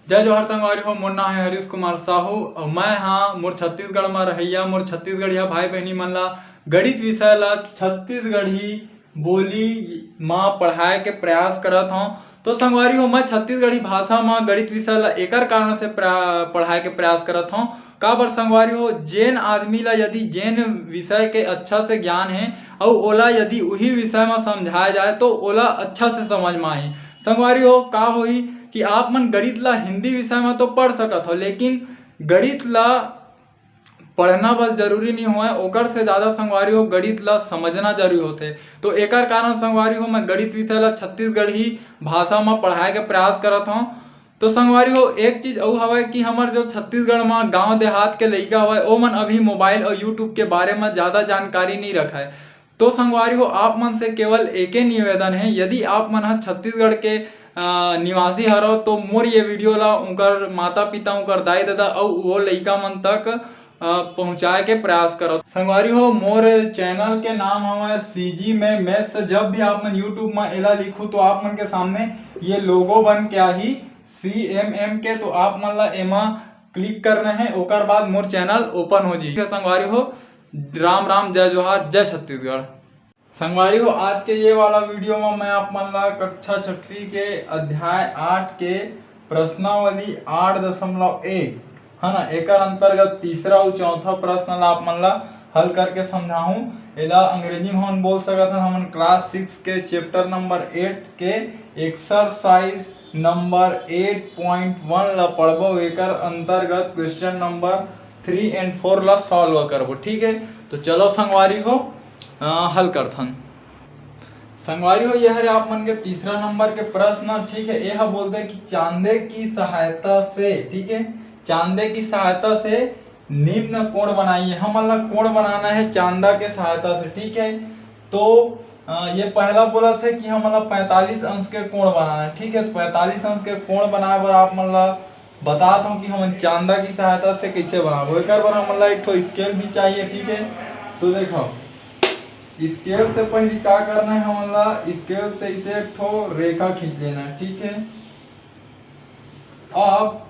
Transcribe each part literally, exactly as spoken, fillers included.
जय जोहार संगवारी हो, मोर नाम है हरीश कुमार साहू और मैं हाँ मोर छत्तीसगढ़ में रहइया मोर छत्तीसगढ़िया भाई बहनी मन ला गणित विषय ला छत्तीसगढ़ी बोली मा पढ़ाए के प्रयास करत हौं। तो संगवारी हो, मैं छत्तीसगढ़ी भाषा मा गणित विषय ला एकर कारण से प्रा-, पढ़ाए के प्रयास करत हौं। काबर संगवारी हो, जेन आदमी ला यदि जेन विषय के अच्छा से ज्ञान है और ओला यदि उही विषय मा समझाया जाए तो ओला अच्छा से समझ मा आही। संगवारी हो, का होही कि आप मन गणित ला हिंदी विषय मा तो पढ़ सकत हो, लेकिन गणित ला पढ़ना बस जरूरी नहीं होय, ओकर से ज़्यादा संगवारी हो गणित ला समझना जरूरी होथे। तो एकर कारण संगवारी हो मैं गणित विषय ला छत्तीसगढ़ी भाषा मा पढ़ाए के प्रयास करत हौं। तो संगवारी हो, एक चीज अउ हवय कि हमर जो छत्तीसगढ़ मा गांव देहात के लइका हवय, ओमन अभी मोबाइल और YouTube के बारे मा ज़्यादा जानकारी नहीं रखय। तो संगवारी हो, आप मन से केवल एके निवेदन है, यदि आप मन ह छत्तीसगढ़ के अ, निवासी हरव तो मोर ये वीडियो ला उनकर माता पिता, उनकर दाई ददा अउ वो लइका मन तक अ, पहुँचाए के प्रयास करव। संगवारी हो, मोर चैनल के नाम हवय सीजी में मैथ्स। जब भी आप मन YouTube में एला लिखू तो आप मन के सामने ये लोगो बन के आही सीएमएम के, तो आप मन ला एमा क्लिक करना है, ओकर बाद मोर चैनल ओपन हो जाही। संगवारी हो, राम राम, जय जोहार, जय छत्तीसगढ़। संगवारी हो, आज के ये वाला वीडियो में मैं आप मन ला कक्षा छठवीं के अध्याय आठ के प्रश्नावली आठ दशमलव एक, है ना, एकर अंतर्गत तीसरा अउ चौथा प्रश्न ला आप मन ला हल करके समझाहूँ। एला अंग्रेजी में हमन बोल सकत हन, हमन क्लास सिक्स के चैप्टर नंबर एट के एक्सरसाइज नंबर एट पॉइंट वन ला पढ़बो। एकर अंतर्गत क्वेश्चन नंबर थ्री एंड फोर ला सॉल्व करबो। ठीक है, तो चलो संगवारी हो, अ, हल करथन। संगवारी हो, ये हरे आप मन के तीसरा नंबर के प्रश्न। ठीक है, ये ह बोलते कि चांदे की सहायता से, ठीक है, चांदे की सहायता से निम्न कोण बनाइए। हमन ला कोण बनाना है चांदा के सहायता से। ठीक है, तो अ, ये पहला बोलत है कि हमन ला पैंतालीस अंश के कोण बनाना है। ठीक है, तो पैंतालीस अंश के कोण बनाए बर आप मन ला बतात हूँ कि हमन चांदा की सहायता से कैसे बनाबो। एकर बर हमन ला एक ठो स्केल भी चाहिए। ठीक है, तो देखो, स्केल से पहली का करना है, हमन ला स्केल से इसे एक ठो रेखा खींच लेना है। ठीक है, अब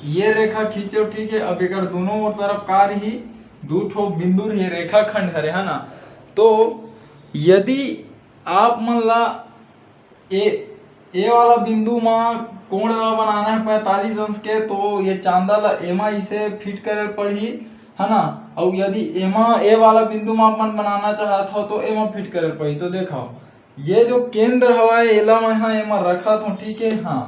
ये रेखा खींचो। ठीक है, अब एकर दोनों ओर तरफ का रही, दू ठो बिंदु रही, रेखाखंड हरे, है ना। तो यदि आप मन ला ए, ए वाला बिंदु मा कोण ला बनाना है पैंतालीस अंश के, तो ये चांदा ला एमा इसे फिट करे पड़ही, है ना। और यदि एमा, ए वाला बिंदु मा आप मन बनाना चाहत हो तो एमा फिट करे पड़ही। तो देखो, ये जो केंद्र हवय, एला मैं हा एमा रखत हूँ। ठीक है, हाँ,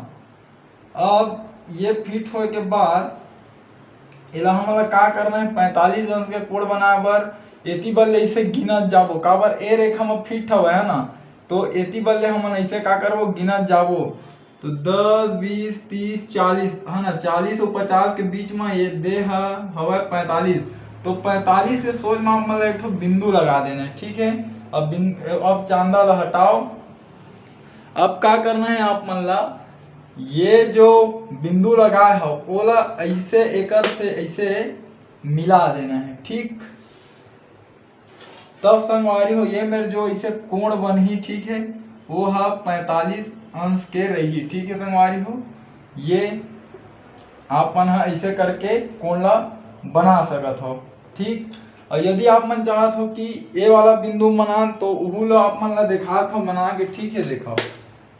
अब ये फिट होए के बाद एला हमन ला का करना है, पैंतालीस अंश के कोण बनाए बर एती बर ले इसे गिनत जाबो, काबर ए रेखा म फिट हवय, है ना। तो एती बर ले हमन ऐसे का करबो, गिनत जाबो। तो दस, बीस, तीस, चालीस, है ना, चालीस और पचास के बीच में ये दे ह-, हवय पैंतालीस। तो पैंतालीस के सोच में आप मन ला एक ठो बिंदु लगा देना है। ठीक है, अब बिन-, अब चांदा ला हटाओ। अब का करना है आप मन ला, ये जो बिंदु लगाए हो ओला ऐसे एकर से ऐसे मिला देना है। ठीक, तब संगवारी हो, ये मेर जो इसे कोण बनही, ठीक है, वो हा पैंतालीस अंश के रही। ठीक है संगवारी हो, ये आप मन हा ऐसे करके कोण ला बना सकत हो। ठीक, और यदि आप मन चाहत हो कि ये वाला बिंदु बनान, तो उहू ला आप मन ला दिखात हो बना के। ठीक है, देखो,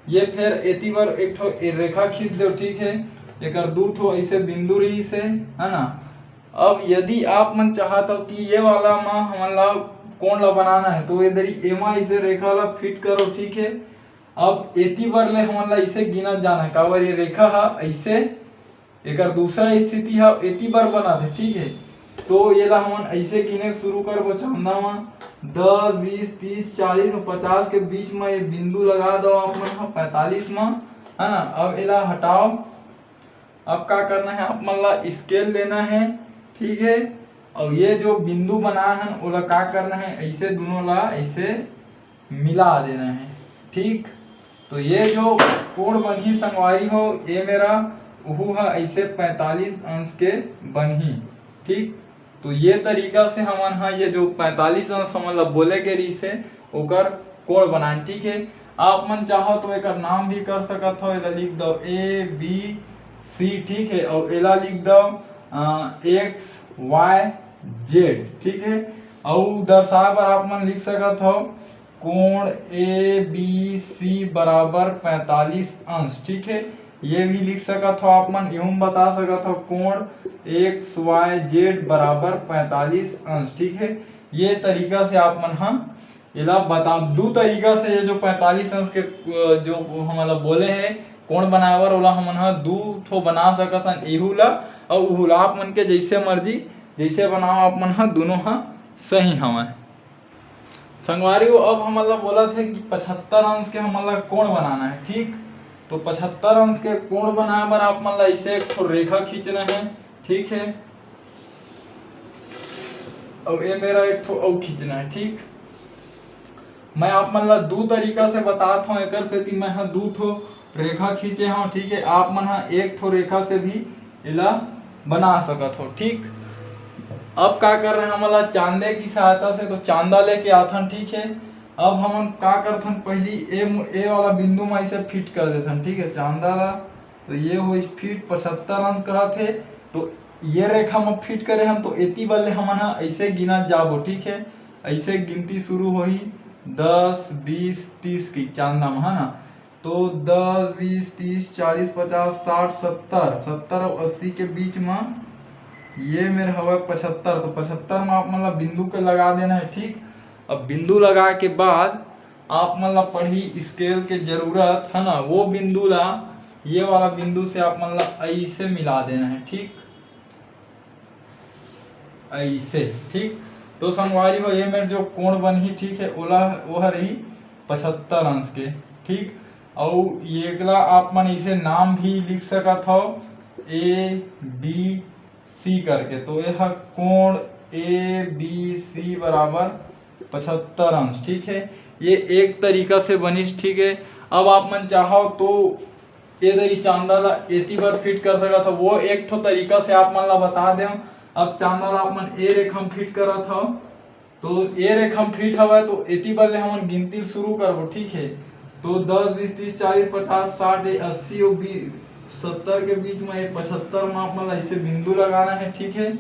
ये फिर एती बर एक ठो ए रेखा खींच दो। ठीक है, एकर दू ठो ऐसे बिंदु रही से, है ना। अब यदि आप मन चाहत हो कि ये वाला मा हमन ला कोण ला बनाना है, तो ये दरी एमा इसे रेखा ला फिट करो। ठीक है, अब एती बर ले हमन ला इसे गिनत जाना है, काबर ये रेखा हा ऐसे एकर दूसरा स्थिति हा एती बर बनत है। ठीक है, तो ये ला हमन ऐसे गिने शुरू करबो, चंदा मा दस, बीस, तीस, चालीस और पचास के बीच में ये बिंदु लगा दो आप मन हा पैंतालीस में, है ना। अब एला हटाओ। अब का करना है, आप मन ला स्केल लेना है, ठीक है, और ये जो बिंदु बनाए हन ओला का करना है, ऐसे दोनों ला ऐसे मिला देना है। ठीक, तो ये जो कोण बनही संगवारी हो, ये मेरा उहू हा ऐसे पैंतालीस अंश के बनही। ठीक, तो ये तरीका से हमन हा ये जो पैंतालीस अंश हमन ला बोले गे रहिस हे, ओकर कोण बनान। ठीक है, आप मन चाहो तो एकर नाम भी कर सकत हो, एला लिख दो ए बी सी, ठीक है। और एला लिख दो एक्स वाई जेड, ठीक है। और दर्शाए बर आप मन लिख सकत हो कोण ए बी सी बराबर पैंतालीस अंश, ठीक है। ये भी लिख सकत हो आप मन, यूं बता सकत हो कोण एक्स वाई जेड बराबर पैंतालीस अंश, ठीक है। ये तरीका से आप मन हा एला बता, दू तरीका से ये जो पैंतालीस अंश के जो हमन ला बोले हैं कोण बनाए बर, ओला हमन हा दू ठो बना सकत हन, एहू ला और उहू ला। आप मन के जैसे मर्जी जैसे बनाओ, आप मन हा दोनों हा सही हवय। संगवारी हो, अब हमन ला बोलत हे कि पचहत्तर अंश के हमन ला कोण बनाना है, ठीक। तो पचहत्तर अंश के कोण बनाए बर आप मन ला ऐसे एक ठो रेखा खींचना है, ठीक है। अब ये मेरा एक ठो अउ खींचना है, ठीक। मैं आप मन ला दू तरीका से बतात हूँ, एकर सेती मैं हा दू ठो रेखा खींचे हूँ, ठीक है। आप मन हा एक ठो रेखा से भी एला बना सकत हो, ठीक। अब का कर रहे हैं, हमन ला चांदे की सहायता से, तो चांदा लेके आथन, ठीक है। अब हमन का करथन, पहली ए मु-, ए वाला बिंदु में इसे फिट कर देथन, ठीक है, चांदा ला। तो ये हो फिट पचहत्तर अंश कहत हे, तो ये रेखा में फिट करे हम, तो एती बल्ले हमन हा ऐसे गिनत जाबो, ठीक है। ऐसे गिनती शुरू होही दस, बीस, तीस की चांदा में, है ना। तो दस, बीस, तीस, चालीस, पचास, साठ, सत्तर, सत्तर और अस्सी के बीच में ये मेर हवय पचहत्तर। तो पचहत्तर में आप मन ला बिंदु के लगा देना है, ठीक। अब बिंदु लगा के बाद आप मन ला पड़ी स्केल के जरूरत है ना, वो बिंदु ला, ये वाला बिंदु से आप मन ला ऐसे मिला देना है, ठीक, ऐसे, ठीक। तो संगवारी हो, ये मेर जो कोण बनही, ठीक है, ओला, वो हर रही पचहत्तर अंश के, ठीक। अउ एकला आप मन इसे नाम भी लिख सकत हो, ए बी सी करके। तो ये ह कोण ए बी सी बराबर पचहत्तर अंश, ठीक है। ये एक तरीका से बनिस, ठीक है। अब आप मन चाहो तो ये दरी चांदा ला एती बर फिट कर सकत हो, वो एक ठो तरीका से आप मन ला बता देव। अब चांदा ला आप मन ए रेखा में फिट करत हो, तो ए रेखा में फिट हवय, तो एती बर ले हमन गिनती शुरू करबो, ठीक है। तो दस, बीस, तीस, चालीस, पचास, साठ, अस्सी और बी-, सत्तर के बीच में ये पचहत्तर में आप मन ला ऐसे बिंदु लगाना है, ठीक है।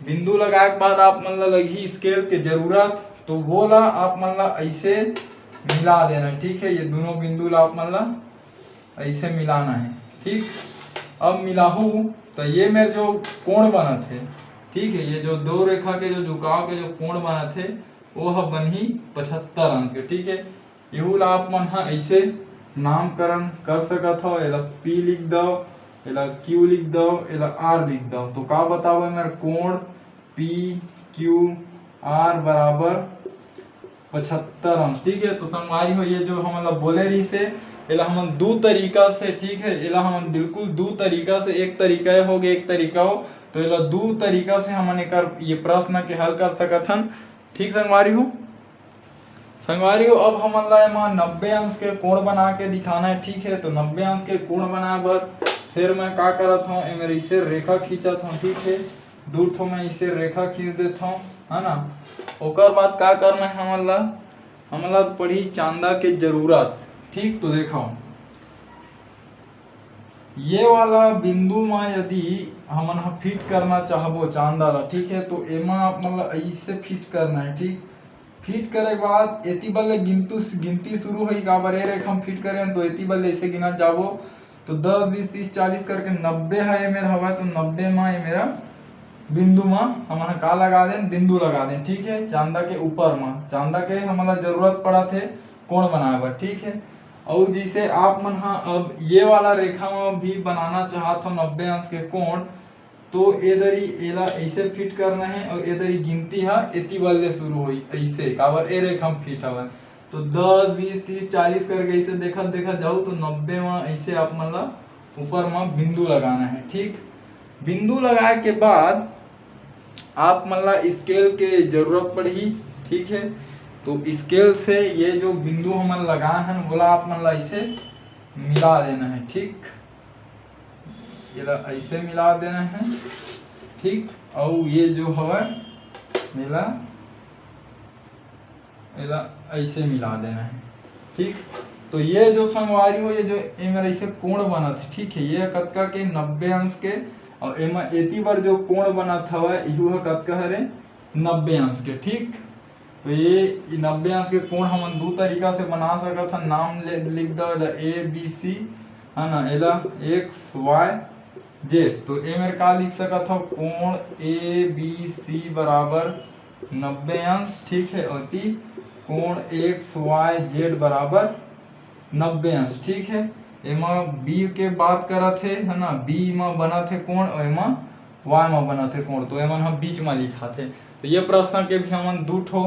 बिंदु लगाए के बाद आप मन ला लगही स्केल के जरूरत, तो वो ला आप मन ला ऐसे मिला देना है, ठीक है। ये दोनों बिंदु ला आप मन ला ऐसे मिलाना है, ठीक। अब मिलाहू तो ये मेर जो कोण बनत है, ठीक है, ये जो दो रेखा के जो झुकाव के जो कोण बनत है, वो ह बनही पचहत्तर अंश के, ठीक है। एहू ला आप मन ह ऐसे नामकरण कर सकत हो, एला पी लिख दव, एला क्यू लिख दव, एला आर लिख दव। तो का बताओ, मेर कोण पी क्यू आर बराबर पचहत्तर अंश, ठीक है। तो संगवारी हो, ये जो हमन ला बोले रहिस हे, एला हमन दू तरीका से, ठीक है, एला हमन बिल्कुल दू तरीका से, एक तरीका ये हो गया, एक तरीका हो, तो एला दू तरीका से हमन एकर ये प्रश्न के हल कर सकत हन, ठीक संगवारी हो। संगवारी हो, अब हमन ला एमा नब्बे अंश के कोण बना के दिखाना है, ठीक है। तो नब्बे अंश के कोण बनाए बर फिर मैं का करत हूँ, एमे ऐसे रेखा खींचत हूँ, ठीक है। दू ठो मैं ऐसे रेखा खींच देत हूँ, है ना। ओकर बाद का करना है हमन ला, हमन ला पड़ी चांदा के जरूरत, ठीक। तो देखो, ये वाला बिंदु मा यदि हमन ह फिट करना चाहबो चांदा ला, ठीक है, तो एमा आप मन ला ऐसे फिट करना है, ठीक। फिट करे के बाद एती बर ले गिनतू, गिनती शुरू होई, काबर ए रेखा म फिट करे हन, तो एती बर ले ऐसे गिनत जाबो, तो दस, बीस, तीस, चालीस करके नब्बे ह ए मेर हवय, तो नब्बे मा ए मेरा बिंदु मा हमन ह का लगा देन, बिंदु लगा देन, ठीक है, चांदा के ऊपर मा, चांदा के हमन ला जरूरत पड़त हे कोण बनाए बर, ठीक है। अउ जैसे आप मन ह अब ये वाला रेखा म भी बनाना चाहत हो नब्बे अंश के कोण, तो ए दरी एला ऐसे फिट करना है और ए दरी गिनती ह एती वाले शुरू होई, ऐसे, काबर ए रेखा म फिट हवय। तो दस, बीस, तीस, चालीस करके ऐसे देखत देखत जाऊ, तो नब्बे म ऐसे आप मन ला ऊपर म बिंदु लगाना है, ठीक। बिंदु लगाए के बाद आप मन ला स्केल के जरूरत पड़ही, ठीक है। तो स्केल से ये जो बिंदु हमन लगाए हन, वोला आप मन ला ऐसे मिला देना है, ठीक। एला ऐसे मिला देना है, ठीक। अउ ये जो हवय, एला, एला ऐसे मिला देना है, ठीक। तो ये जो संगवारी हो, ये जो एमेर ऐसे कोण बनत हे, ठीक है, ये कतका के, नब्बे अंश के। और एमा एती बर जो कोण बनत हवय, इहू ह कतका हरे, नब्बे अंश के, ठीक। तो ये नब्बे अंश के कोण हमन दू तरीका से बना सकत हन। नाम ले लिख दो, एला ए बी सी, है ना, एला एक्स वाई जेड। तो एमेर का लिख सकत हव, कोण ए बी सी बराबर नब्बे अंश, ठीक है, और ती कोण एक्स वाई जेड बराबर नब्बे अंश, ठीक है। एमा बी के बात करत हे, है ना, बी म बनत हे कोण और एमा वाई म बनत हे कोण, तो एमन ह बीच म लिखात हे। तो ये प्रश्न के भी हमन दू ठो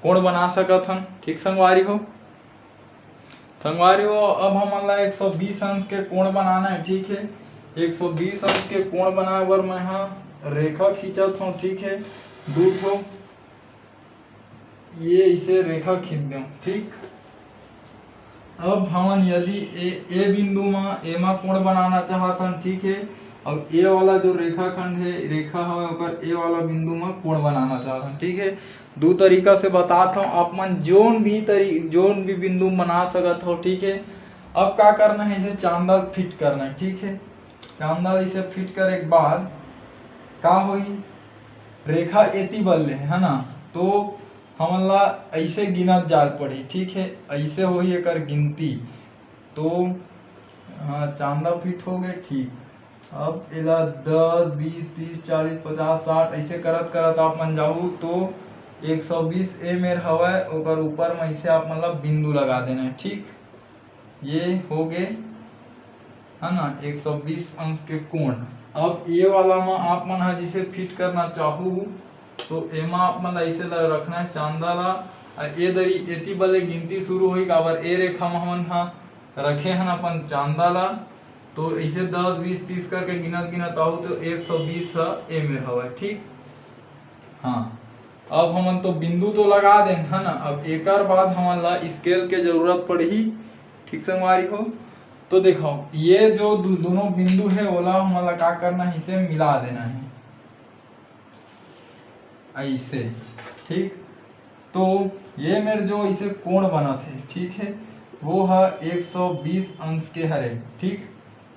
कोण बना सकत हन, ठीक संगवारी हो। संगवारी हो, अब हमन ला एक सौ बीस अंश के कोण बनाना है, ठीक है। एक सौ बीस अंश के कोण बनाए बर मैं ह रेखा खींचत हूँ, ठीक है, दू ठो ये इसे रेखा खींच दें, ठीक। अब हमन यदि ए, ए बिंदु म एमा कोण बनाना चाहत हन, ठीक है, और ए वाला जो रेखाखंड है, रेखा हवे, ओकर ए वाला बिंदु म कोण बनाना चाहत हन, ठीक है। दू तरीका से बतात हूँ, आप मन जोन भी तरी जोन भी बिंदु बना सकत हो, ठीक है। अब का करना है, इसे चांदा फिट करना है, ठीक है। चांदा इसे फिट करे के बाद का होही, रेखा एती बल्ले है ना, तो हमन ला ऐसे गिनत जाल पड़ी, ठीक है, ऐसे होही एकर गिनती। तो हाँ, चांदा फिट हो गए, ठीक। अब एला दस, बीस, तीस, चालीस, पचास, साठ ऐसे करत करत आप मन जाहू तो एक सौ बीस ए मेर हवय, ओकर ऊपर में ऐसे आप मन ला बिंदु लगा देना है, ठीक। ये हो गए, है ना, एक सौ बीस अंश के कोण। अब ये वाला में आप मन हा जिसे फिट करना चाहू तो एमा आप मन ला ऐसे ला रखना है चांदा ला। ए दरी एती बले गिनती शुरू होही, काबर ए रेखा में हमन हा रखे हन अपन चांदा ला। तो ऐसे दस, बीस, तीस करके गिनत गिनत आहू तो एक सौ बीस ह ए मेर हवय, ठीक। हाँ, अब हमन तो बिंदु तो लगा देन, है ना। अब एकर बाद हमन ला स्केल के जरूरत पड़ही, ठीक संगवारी हो। तो देखो, ये जो दू, दोनों बिंदु है, ओला हमन ला का करना है, इसे मिला देना है ऐसे, ठीक। तो ये मेर जो इसे कोण बनत है, ठीक है, वो ह एक सौ बीस अंश के हरे, ठीक।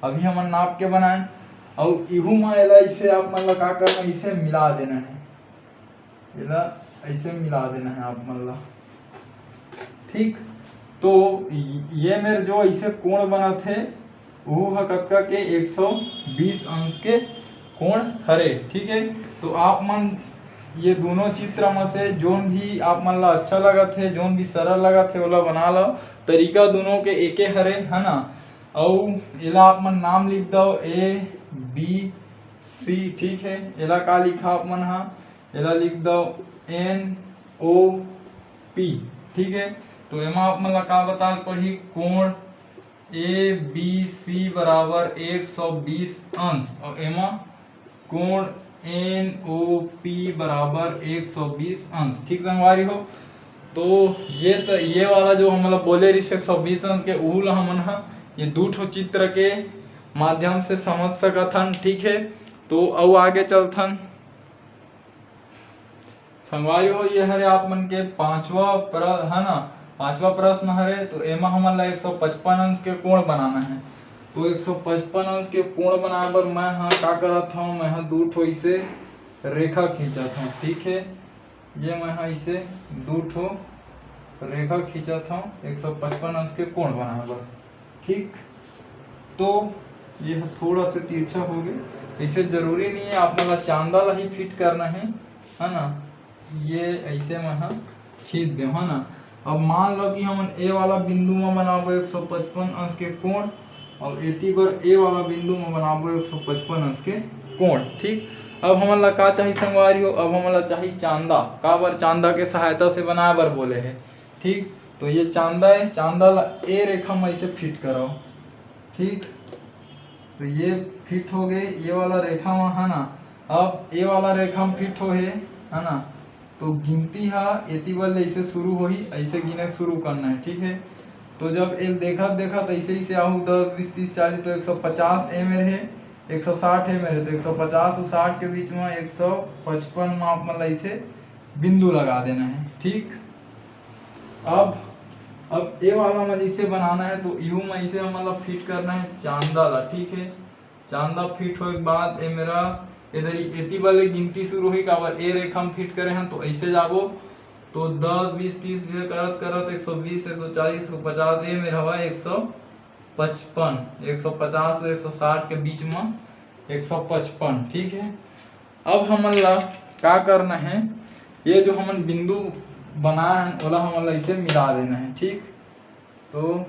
अभी हमन नाप के बनाएन, अउ इहू म एला इसे आप मन ला का करना, इसे मिला देना है, एला ऐसे मिला देना है आप मन ला, ठीक। तो ये मेर जो इसे कोण बनत है, वो ह कतका के एक सौ बीस अंश के कोण हरे, ठीक है। तो आप मन ये दोनों चित्र में से जोन भी आप मन ला अच्छा लगत है, जोन भी सरल लगत है, ओला बना लो। तरीका दोनों के एके हरे, है ना। अउ एला आप मन नाम लिख दो, ए बी सी, ठीक है। एला का लिखा आप मन हा, एला लिख दो एन ओ पी, ठीक है। तो एमा आप मन ला का बताए पड़ही, कोण ए बी सी बराबर एक सौ बीस अंश और एमा कोण एन ओ पी बराबर एक सौ बीस अंश, ठीक संगवारी हो। तो ये त, ये वाला जो हमला बोले रहिस एक सौ बीस अंश के, उहू ला हमन ह ये दू ठो चित्र के माध्यम से समझ सकत हन, ठीक है। तो अउ आगे चलथन। संगवारी हो, ये हरे आप मन के पांचवा प्र-, है ना, पांचवा प्रश्न हरे। तो एमा हमन ला एक सौ पचपन अंश के कोण बनाना है। तो एक सौ पचपन अंश के कोण बनाए बर मैं हा का करत हूँ, मैं हा दू ठो इसे रेखा खींचत हूँ, ठीक है। ये मैं हा इसे दू ठो रेखा खींचत हूँ एक सौ पचपन अंश के कोण बनाए बर, ठीक। तो ये ह थोड़ा से तिरछा हो गए, इसे जरूरी नहीं है आप मन ला चांदा ला ही फिट करना है, है ना। ये ऐसे मैं हा खींच दे, है ना। अब मान लो कि हमन ए वाला बिंदु में बनाबो एक सौ पचपन अंश के कोण, और एती बर ए वाला बिंदु में बनाबो एक सौ पचपन अंश के कोण, ठीक। अब हमन ला का चाही संगवारी हो, अब हमन ला चाही चांदा। काबर, चांदा के सहायता से बनाए बर बोले है, ठीक। तो ये चांदा है, चांदा ला ए रेखा में ऐसे फिट कराओ, ठीक। तो ये फिट हो गए, ये वाला रेखा में, है ना। अब ये वाला रेखा में फिट हो है, है ना। तो गिनती हा एती बल ऐसे शुरू होही, ऐसे गिने के शुरू करना है, ठीक है। तो जब एल देखत देखत ऐसे ही से आहू दस, बीस, तीस, चालीस, तो एक सौ पचास ए मेर है, एक सौ साठ ए मेर है, तो एक सौ पचास और साठ के बीच में एक सौ पचपन में आप मन ला ऐसे बिंदु लगा देना है, ठीक। अब अब ये वाला में जैसे बनाना है तो इहू में इसे हमन ला फिट करना है चांदा ला, ठीक है। चांदा फिट होए के बाद ये मेरा इधर एती वाले गिनती शुरू हुई, काबर ये रेखा में फिट करे हैं तो ऐसे जाबो तो दस, बीस, तीस, ये करत करत एक सौ बीस, एक सौ चालीस, एक सौ पचास, ये मेरा हवा एक सौ पचपन, एक सौ पचास से एक सौ साठ के बीच में एक सौ पचपन, ठीक है। अब हमन ला का करना है, ये जो हमन बिंदु बनाए हैं ओला हमन ला इसे मिला देना है, ठीक। तो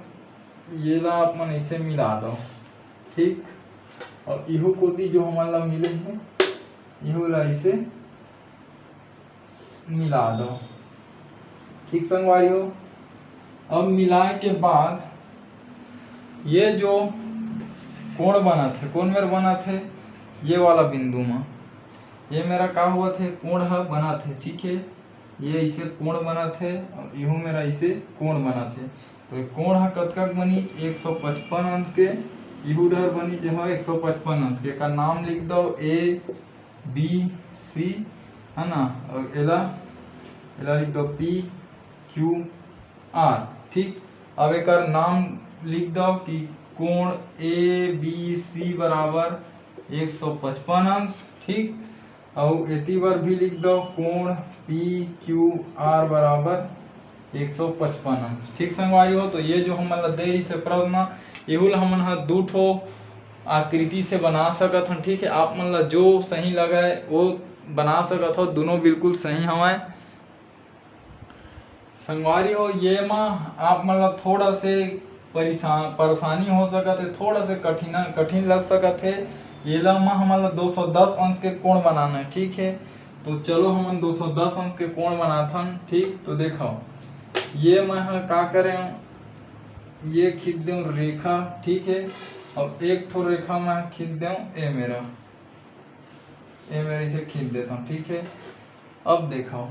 ये ला आप मन इसे मिला दो, ठीक। और इहू कोती जो हमन ला मिले हैं इहू ला इसे मिला दो, ठीक संगवारी हो। अब मिलाए के बाद ये जो कोण बनत हे, कोन मेर बनत हे, ये वाला बिंदु में ये मेरा का होवत हे, कोण ह बनत हे, ठीक है। ये इसे कोण बनत हे और इहू मेरा इसे कोण बनत हे। तो ये कोण ह कतका के बनी, एक सौ पचपन अंश के। इहू डहर बनी जो है एक सौ पचपन अंश के। एकर नाम लिख दो, ए बी सी, है ना। और एला एला लिख दो पी क्यू आर, ठीक। अब एकर नाम लिख दो कि कोण ए बी सी बराबर एक सौ पचपन अंश, ठीक। अउ एती बर भी लिख दो कोण पी क्यू आर बराबर एक सौ पचपन अंश, ठीक संगवारी हो। तो ये जो हमन ला दे रहिस हे प्रश्न, एहू ला हमन ह दू ठो आकृति से बना सकत हन, ठीक है। आप मन ला जो सही लगे वो बना सकत हो, दोनों बिल्कुल सही हवय। संगवारी हो, ये मा आप मन ला थोड़ा से परेशान, परेशानी हो सकत है, थोड़ा से कठिन, कठिन लग सकत है। येला मा हमन ला दो सौ दस अंश के कोण बनाना है, ठीक है। तो चलो हमन दो सौ दस अंश के कोण बनाथन, ठीक। तो देखो, ये मैं ह का करे, ये खींच देव रेखा, ठीक है। और एक ठो रेखा मैं खींच देव, ए मेरा, ए मेरा इसे खींच देता हूँ, ठीक है। अब देखो,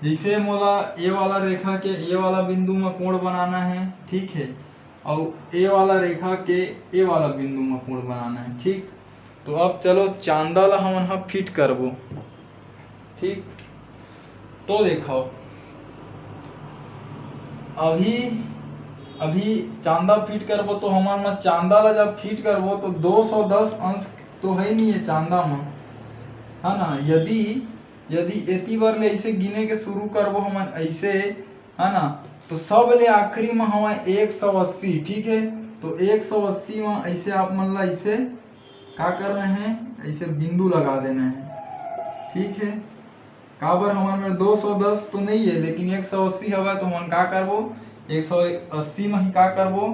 जैसे मोला ए वाला रेखा के ए वाला बिंदु में कोण बनाना है, ठीक है, और ए वाला रेखा के ए वाला बिंदु में कोण बनाना है, ठीक। तो अब चलो चांदा ला हमन ह फिट करबो, ठीक। तो देखो, अभी अभी चांदा फिट करबो, तो हमन म चांदा ला जब फिट करबो तो दो सौ दस अंश तो है नहीं है चांदा म, है ना। यदि यदि एती बर ले ऐसे गिने के शुरू करबो हमन ऐसे, है ना, तो सब ले आखिरी म हवय एक सौ अस्सी, ठीक है। तो एक सौ अस्सी म ऐसे आप मन ला ऐसे का करना है, ऐसे बिंदु लगा देना है, ठीक है। काबर हमर में दो सौ दस तो नहीं है, लेकिन एक सौ अस्सी हवय, तो हमन का करबो, एक सौ अस्सी म ही का करबो,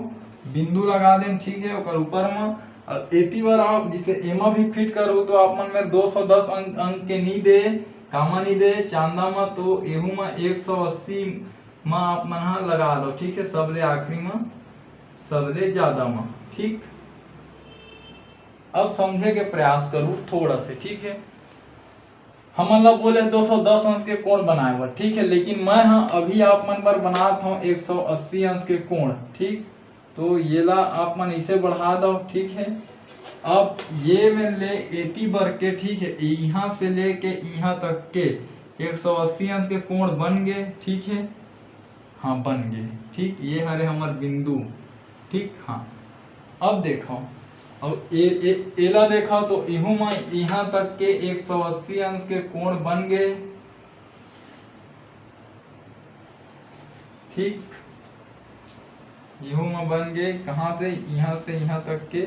बिंदु लगा देम, ठीक है। ओकर ऊपर म अब एती बर आप जैसे एमा भी फिट करो तो आप मन में दो सौ दस अंक, अंक के नहीं दे, कामा नहीं दे चांदा म, तो एहू म एक सौ अस्सी म आप मन ह लगा दो, ठीक है, सबले आखिरी म, सबले ज्यादा म, ठीक। अब समझे के प्रयास करूँ थोड़ा से, ठीक है। हमन ला बोले दो सौ दस अंश के कोण बनाए बर, ठीक है, लेकिन मैं ह अभी आप मन बर बनात हूँ एक सौ अस्सी अंश के कोण, ठीक। तो ये ला आप मन इसे बढ़ा दो, ठीक है। अब ये में ले एती बर के, ठीक है, यहाँ से लेके यहाँ तक के एक सौ अस्सी अंश के कोण बन गए, ठीक है। हाँ, बन गए, ठीक। ये हरे हमर बिंदु, ठीक। हाँ, अब देखो, अब ए, ए, एला देखो तो इहू म यहाँ तक के एक सौ अस्सी अंश के कोण बन गए, ठीक। इहू म बन गए, कहाँ से, यहाँ से यहाँ तक के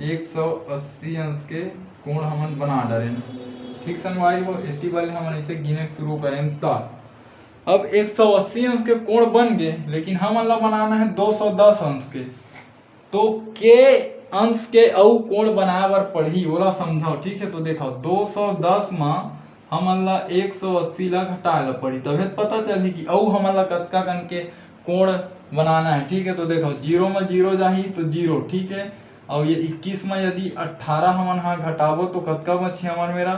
एक सौ अस्सी अंश के कोण हमन बना डारेन, ठीक संगवारी हो। एती बर हमन इसे गिने शुरू करेन त अब एक सौ अस्सी अंश के कोण बन गए, लेकिन हमन ला बनाना है दो सौ दस अंश के। तो के अंश के अउ कोण बनाए बर पड़ही, ओला समझाओ, ठीक है। तो देखो, दो सौ दस म हमन ला एक सौ अस्सी ला घटाए ला पड़ही, तभे त पता चलही कि अउ हमन ला कतका कन के कोण बनाना है, ठीक है। तो देखो, जीरो म जीरो जाही तो जीरो, ठीक है। और ये इक्कीस म यदि अट्ठारह हमन हा घटाबो तो कतका बची हमर मेरा,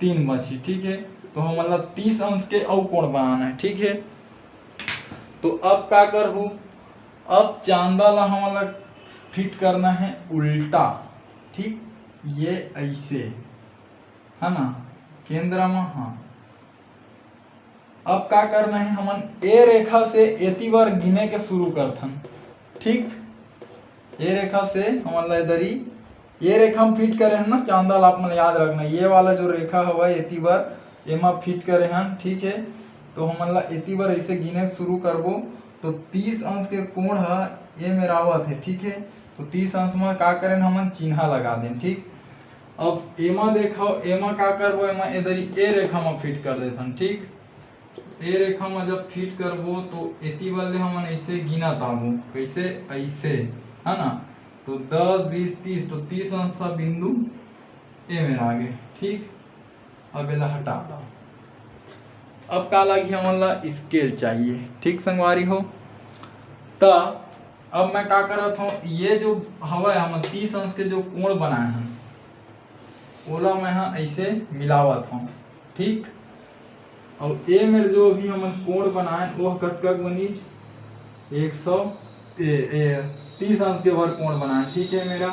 तीन बची, ठीक है। तो हमन ला तीस अंश के अउ कोण बनाना है, ठीक है। तो अब का करहू, अब चांदा ला हमन ला फिट करना है उल्टा, ठीक, ये ऐसे, है ना, केंद्र में, हाँ। अब का करना है, हमन ए रेखा से एती बर गिने के शुरू करथन। ठीक, ए रेखा से हमन ला इधर ही, ये रेखा हम फिट करे हन ना, चांदा ला आप मन याद रखना, ये वाला जो रेखा हवय एती बर एमा फिट करे हन। ठीक है, तो हमन ला एती बर ऐसे गिने शुरू करबो, तो तीस अंश के कोण ह ए मेर आवत है। ठीक है, तो तीस अंश में का करेन, हमन चिन्हा लगा देन। ठीक, अब एमा देखो, एमा का करबो, एमा इधर ही ए रेखा में फिट कर देथन। ठीक, ए रेखा में जब फिट करबो तो एती बर ले हमन ऐसे गिनत आबो, कैसे, ऐसे, है ना? तो दस, बीस, तीस, तो तीस अंश का बिंदु ए मेर आगे। ठीक, अब एला हटा दो। अब का लागी, हमन ला स्केल चाहिए। ठीक संगवारी हो, त अब मैं का करत हूँ, ये जो हवय, हमन तीस अंश के जो कोण बनाए हैं, ओला मैं हा ऐसे मिलावत हूँ। ठीक, और ए मेर जो भी हमन कोण बनाए, वो कतका बनीच, एक सौ ए, ए, तीस अंश के भर कोण बनाए। ठीक है मेरा,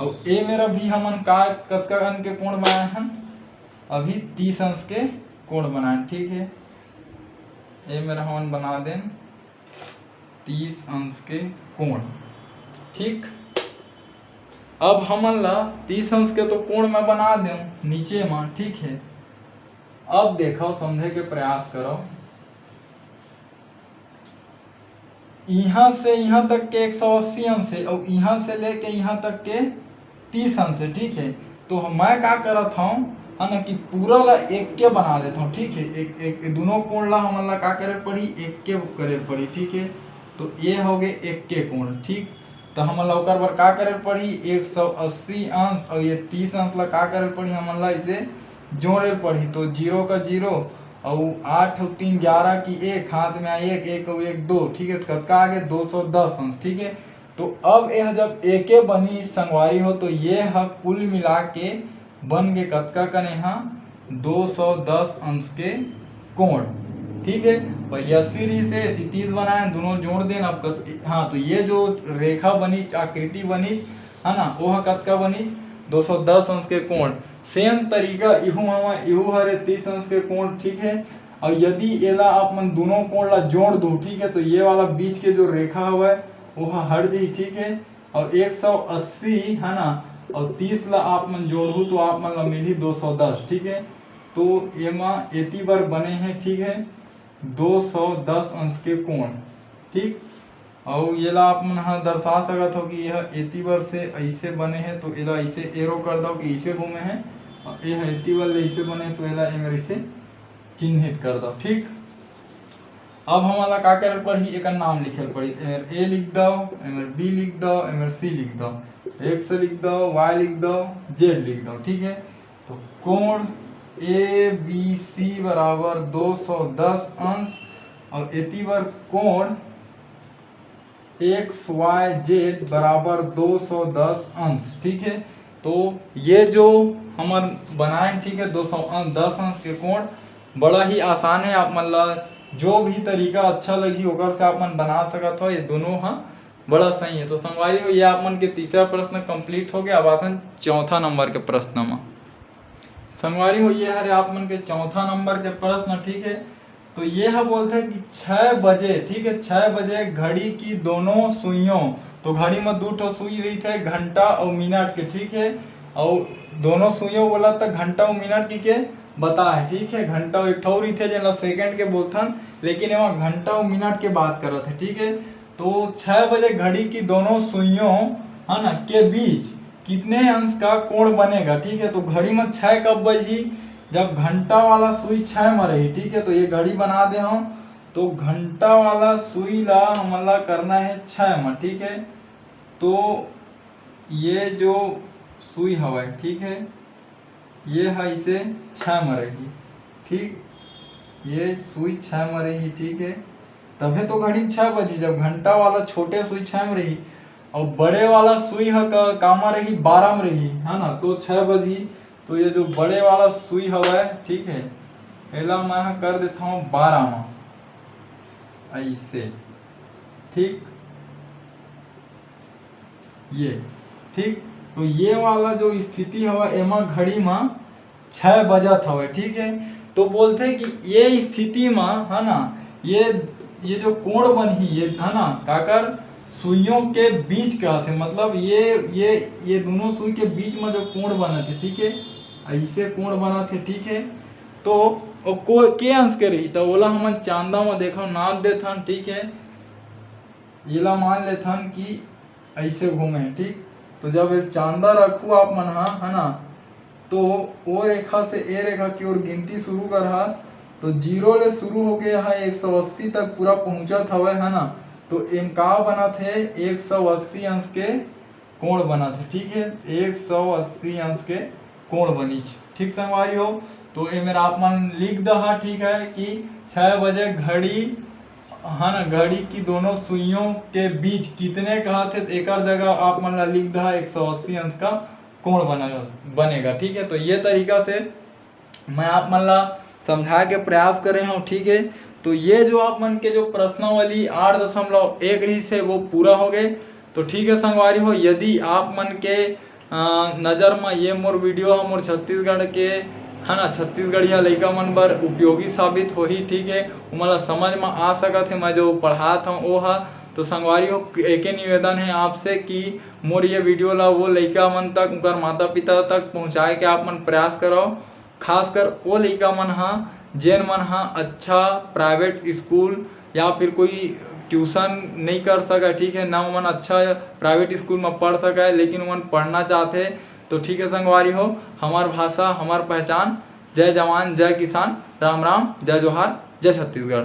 और ए मेरा भी हमन का कतका अंश के कोण बनाए हन, अभी तीस अंश के कोण बनाए। ठीक है, ए मेरा हमन बना देन तीस अंश के कोण। ठीक, अब हमन ला तीस अंश के तो कोण मैं बना देव नीचे मा। ठीक है, अब देखो, समझे के प्रयास करो, यहाँ से यहाँ तक के एक सौ अस्सी अंश है और यहाँ से लेके यहाँ तक के तीस अंश है। ठीक है, तो हम, मैं का करत हूँ, है ना, कि पूरा ला एक के बना देता हूँ। ठीक है, एक, एक दोनों कोण ला हमन ला का करे पड़ी, एक के करे पड़ी। ठीक है, तो ये हो गए एक के कोण। ठीक, तो हमन ला ओकर बर का करे पड़ी, एक सौ अस्सी अंश और ये तीस अंश ला का करे पड़ी, हमन ला इसे जोड़े पड़ी। तो जीरो का जीरो और आठ और तीन ग्यारह की एक, हाथ में आए एक, एक और एक दो। ठीक है, तो कतका आगे, दो सौ दस अंश। ठीक है, तो अब यह जब एके बनी संगवारी हो, तो ये ह कुल मिला के बन के कतका कने हा, दो सौ दस अंश के कोण। ठीक है, पहले अस्सी रही से तीस बनाए, दोनों जोड़ देन। अब कत, हाँ, तो ये जो रेखा बनी, आकृति बनी, है ना, वो ह कतका बनी, दो सौ दस अंश के कोण। सेम तरीका इहू हवा, इहू हरे तीस अंश के कोण। ठीक है, और यदि एला आप मन दोनों कोण ला जोड़ दो, ठीक है, तो ये वाला बीच के जो रेखा हवय, वो ह हट जाही। ठीक है, और एक सौ अस्सी, है ना, और तीस ला आप मन जोड़हू तो आप मन ला मिलही दो सौ दस। ठीक है, तो एमा एती बर बने हे, ठीक है, दो सौ दस अंश के कोण। ठीक, और ये ला आप मन ह दर्शा सकत हो कि यह एती बर से ऐसे बने हे, तो एला ऐसे एरो कर दो कि ऐसे घूमे हे, और यह एती बर ले ऐसे बने, तो एला एमेर ऐसे चिन्हित कर दो। ठीक, अब हमन ला का करे पड़ही, एकर नाम लिखे पड़ही। एमेर ए लिख दो, एमेर बी लिख दो, एमेर सी लिख दो, एक्स लिख दो, वाई लिख दो, जेड लिख दो। ठीक है, तो कोण ए बी सी बराबर दो सौ दस अंश और एती बर कोण एक्स वाई जेड बराबर दो सौ दस अंश। ठीक है, तो ये जो हमर बनाए, ठीक है, दो सौ अंश, दस अंश के कोण बड़ा ही आसान है। आप मन ला जो भी तरीका अच्छा लगही, ओकर से आप मन बना सकत हो। ये दोनों ह बड़ा सही है। तो संगवारी हो, ये आप मन के तीसरा प्रश्न complete हो गया। अब आथन चौथा नंबर के प्रश्न म। संगवारी हो, ये हरे आप मन के चौथा नंबर के प्रश्न। ठीक है, तो ये ह बोलथे कि छः बजे, ठीक है, छः बजे घड़ी की दोनों सुइयों, तो घड़ी में दू ठो सुई रहिथे, घंटा और मिनट के। ठीक है, और दोनों सुइयों बोला तो घंटा और मिनट की के बता है। ठीक है, घंटा एक ठो रहिथे, जेला सेकंड के बोलथन, लेकिन एमा घंटा और मिनट के बात करत है। ठीक है, तो छः बजे घड़ी की दोनों सुइयों, है ना, के बीच कितने अंश का कोण बनेगा। ठीक है, तो घड़ी में छः कब बजही, जब घंटा वाला सुई छः में रही। ठीक है, तो ये घड़ी बना दे हम, तो घंटा वाला सुई ला हमन ला करना है छः में। ठीक है, तो ये जो सुई हवय, ठीक है, ये ह इसे छः में रही। ठीक, ये सुई छः में रही। ठीक है, तभे तो घड़ी छः बजी, जब घंटा वाला छोटे सुई छः में रही और बड़े वाला सुई ह का, का में रही, बारह में रही, है ना, तो छः बजी। तो ये जो बड़े वाला सुई हवय, ठीक है, एला मैं ह कर देता हूँ बारह में, ऐसे। ठीक, ये, ठीक, तो ये वाला जो स्थिति हवय, एमा घड़ी में छः बजत हवय। ठीक है, तो बोलथे कि ये स्थिति म, है ना, ये ये जो कोण बनही, ये, है ना, काकर सुइयों के बीच कहथे, मतलब ये ये ये दोनों सुई के बीच में जो कोण बनत हे, ठीक है, ऐसे कोण बनत हे, ठीक है। तो ओ को के अंश के रही, तो ओला हमन चांदा में देखो नाप देथन, ठीक है। येला मान लेथन कि ऐसे घूमे, ठीक। तो जब ये चांदा रखू आप मन हा, है ना, तो ओ रेखा से ए रेखा की ओर गिनती शुरू करहा, तो जीरो ले शुरू होके यहाँ एक सौ अस्सी तक पूरा पहुँचत हवय, है ना। तो एम का बनत हे, एक सौ अस्सी अंश के कोण बनत हे, ठीक है, एक सौ अस्सी अंश के कोण बनिस, ठीक संगवारी हो। तो एमेर आप मन लिख दहा, ठीक है, कि छः बजे घड़ी, है ना, घड़ी की दोनों सुइयों के बीच कितने कहत हे, तो एकर जगह आप मन ला लिख दहा एक सौ अस्सी अंश का कोण बना बनेगा, ठीक है। तो ये तरीका से मैं आप मन ला समझाए के प्रयास करे हूँ, ठीक है। तो ये जो आप मन के जो प्रश्नावली आठ दशमलव एक रहिस हे, वो पूरा हो गए। तो ठीक है संगवारी हो, यदि आप मन के अ, नज़र म ये मोर वीडियो ह मोर छत्तीसगढ़ के, है ना, छत्तीसगढ़िया लइका मन बर उपयोगी साबित होही, ठीक है। ओमन ला समझ म आ सकत हे, मैं जो पढ़ात हूँ वो ह। तो संगवारी हो, एके निवेदन है आपसे कि मोर ये वीडियो ला वो लइका मन तक, उनकर माता पिता तक पहुँचाए के आप मन प्रयास करव। खासकर वो लइका मन हा, जेन मन हा अच्छा प्राइवेट स्कूल या फिर कोई ट्यूशन नहीं कर सका, ठीक है, ना ओमन अच्छा प्राइवेट स्कूल में पढ़ सका है, लेकिन ओमन पढ़ना चाहते, तो ठीक है संगवारी हो, हमार भाषा, हमार पहचान। जय जवान, जय किसान, राम राम, जय जोहार, जय छत्तीसगढ़।